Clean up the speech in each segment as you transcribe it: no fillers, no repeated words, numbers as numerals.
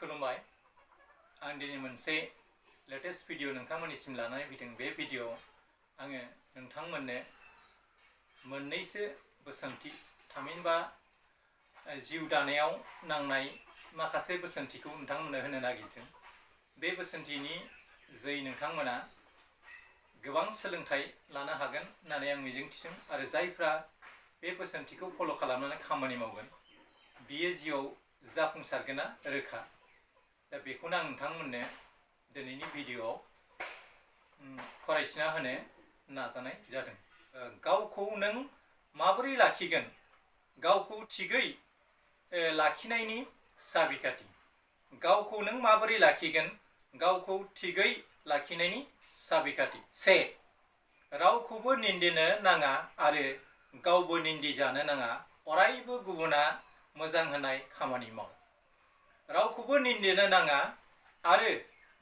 खुलुमबाय आं दिनै मोनसे लेटेस्ट भिडिअ नोंथांमोननिसिम लानानै फैदों। बे भिडिअ आङो नोंथांमोननो मोननैसो बोसोनथि थामहिनबा जिउ दानायाव नांनाय माखासे बोसोनथिखौ नोंथांमोननो होनो नागिरदों। बे बोसोनथिनि जै नोंथांमोना गोबां सोलोंथाइ लानो हागोन होननानै आं मिजिंथिदों आरो जायफ्रा बे बोसोनथिखौ फल' खालामनानै खामानि मावगोन बियो जिउआव जाफुंसारगोना रोखा। दा बेखौनो आं नोंथांमोननो दिनैनि भिडिअआव फरायथिना होनो नाजानाय जादों। गावखौ नों माबोरै लाखिगोन, गावखौ थिगै लाखिनायनि साबिखाथि। गावखौ नों माबोरै लाखिगोन, गावखौ थिगै लाखिनायनि साबिखाथि। 1. रावखौबो निन्दिनो नाङा आरो गावबो निन्दि जानो नाङा। अरायबो गुबुना मोजां होनाय खामानि माव। रावखौबो निन्दिनो नाङा आरो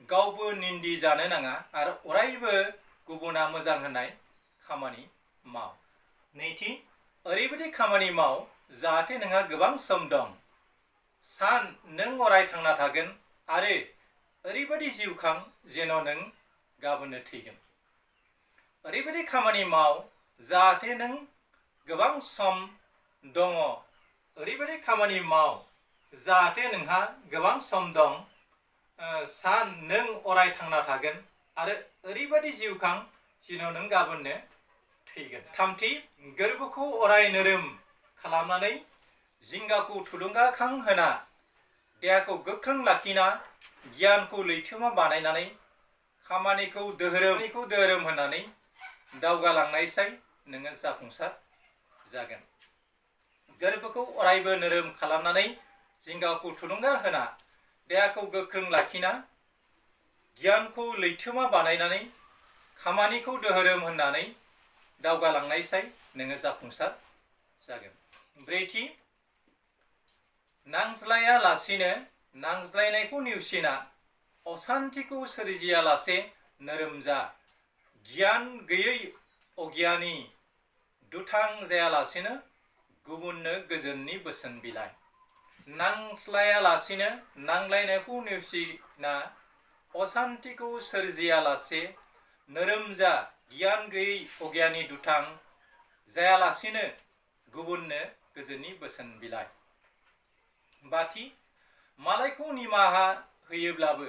गावबो निन्दि जानो नाङा आरो अरायबो गुबुना मोजां होनाय खामानि माव। 2. ओरैबायदि खामानि माव जाहाथे नोंहा गोबां सम दं। सान नों अराय थांना थागोन आरो ओरैबायदि जिउ खां जेन' नों गाबोननो थैगोन। ओरैबायदि खामानि माव जाहाथे नों गोबां सम दङ। ओरैबायदि खामानि माव जाहाथे नोंहा गोबां सम दं। सान नों अराय थांना थागोन आरो ओरैबायदि जिउ खां जेन' नों गाबोननो थैगोन। 3. गोर्बोखौ अराय नोरोम खालामनानै जिंगाखौ थुलुंगाखां होना देहाखौ गोख्रों लाखिना गियानखौ लैथोमा बानायनानै खामानिखौ दोहोरोम होननानै दावगालांनायसाय नोङो जाफुंसार जागोन। गोर्बोखौ अरायबो नोरोम खालामनानै जिंगाखौ थुलुंगा होना देहाखौ गोख्रों लाखिना गियानखौ लैथोमा बानायनानै खामानिखौ दोहोरोम होननानै दावगालांनायसाय नोङो जाफुंसार जागोन। 4. नांज्लायालासिनो नांज्लायनायखौ नेवसिना असान्तिखौ सोरजियालासे नोरोम जा। गियान गैयै अगियानि दुथां जायालासिनो गुबुननो गोजोननि बोसोन बिलाइ। नांज्लायालासिनो नांज्लायनायखौ नेवसिना असान्तिखौ सोरजियालासे नोरोम जा। गियान गैयै अगियानि दुथां जायालासिनो गुबुननो गोजोननि बोसोन बिलाइ। 5. मालायखौ निमाहा होयोब्लाबो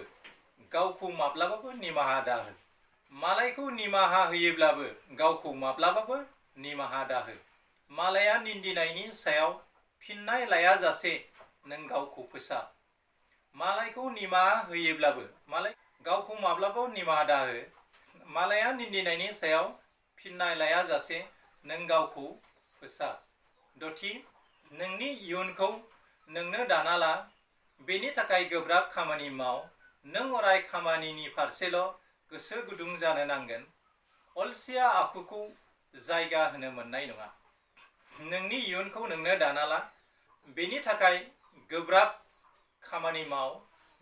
गावखौ माब्लाबाबो निमाहा दाहो। मालायखौ निमाहा होयोब्लाबो गावखौ माब्लाबाबो निमाहा दाहो। मालाया निन्दिनायनि सायाव फिननाय लायाजासे नों गावखौ फोसाब। मालायखौ निमाहा होयोब्लाबो गावखौ माब्लाबाबो निमाहा दाहो। मालाया निन्दिनायनि सायाव फिननाय लायाजासे नों गावखौ फोसाब। 6. नोंनि इयुनखौ नोंनो दाना ला, बेनि थाखाय गोब्राब खामानि माव। नों अराय खामानिनि फारसेल' गोसो गुदुं जानो नांगोन। अलसिया आखुखौ जायगा होनो मोननाय नङा। नोंनि इयुनखौ नोंनो दाना ला, बेनि थाखाय गोब्राब खामानि माव।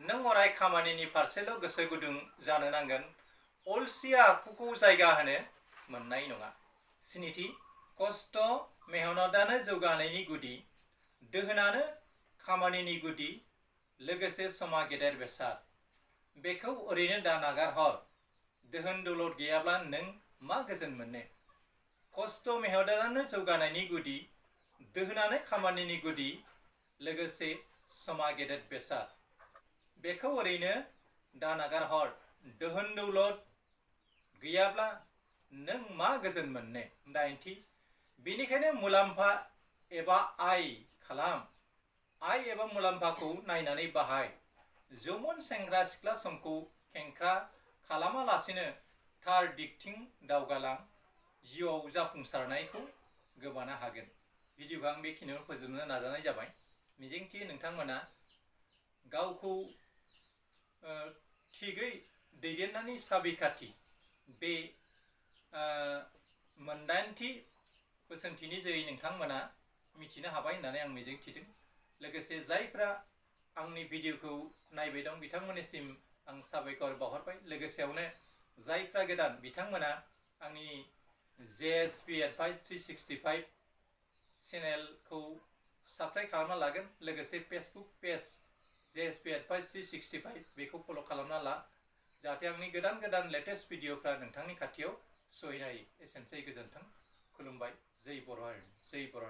नों अराय खामानिनि फारसेल' गोसो गुदुं जानो नांगोन। अलसिया आखुखौ जायगा होनो मोननाय नङा। 7. खस्थ' मेहनतानो जौगानायनि गुदि, दोहोनानो खामानिनि गुदि, लोगोसे समा गेदेर बेसाद। बेखौ ओरैनो दा नागारहर। दोहोन दौलत गैयाब्ला नों मा गोजोन मोननो? खस्थ' मेहनतानो जौगानायनि गुदि, दोहोनानो खामानिनि गुदि, लोगोसे समा गेदेर बेसाद। बेखौ ओरैनो दा नागारहर। दोहोन दौलत गैयाब्ला नों मा गोजोन मोननो? 8. बेनिखायनो मुलाम्फा एबा आय खालाम। आय एबा मुलाम्फाखौ नायनानै बाहाय। जौमोन सेंग्रा सिख्ला समखौ खेंख्रा खालामालासिनो थार दिगथिं दावगालां। जिउआव जाफुंसारनायखौ गोबानो हागोन। भिडिअखौ आं बेखिनियावनो फोजोबनो नाजानाय जाबाय। मिजिंथियो नोंथांमोना गावखौ थिगै दैदेननायनि साबिखाथि बे मोनदांथि बोसोनथिनि जोहै नोंथांमोना मिथिनो हाबाय होननानै आं मिजिंथिदों। लोगोसे जायफ्रा आंनि भिडिअखौ नायबाय दं बिथांमोननिसिम आं साबायखर बावहरबाय। लोगोसेयावनो जायफ्रा गोदान बिथांमोना आंनि JSP Advice 365 चेनेलखौ साबस्क्राइब खालामना लागोन। लोगोसे फेसबुक पेज JSP Advice 365 बेखौ फल' खालामना ला जाहाथे आंनि गोदान गोदान लेटेस्ट भिडिअफ्रा नोंथांनि खाथियाव सहैनो हायो। एसेनोसै, गोजोन्थों, खुलुमबाय। जै बर' हारि, जै बर' हारि।